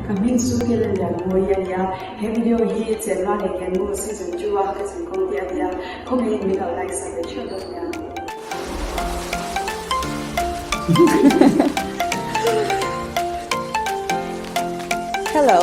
Ka hming chu Kellen Lianmawii a nia. He video hi Chenma leh Kenmu season 2 a ka zinkawng tih a nia. Khawngaihin min lo like sak ve theuh bawk nia. Hello.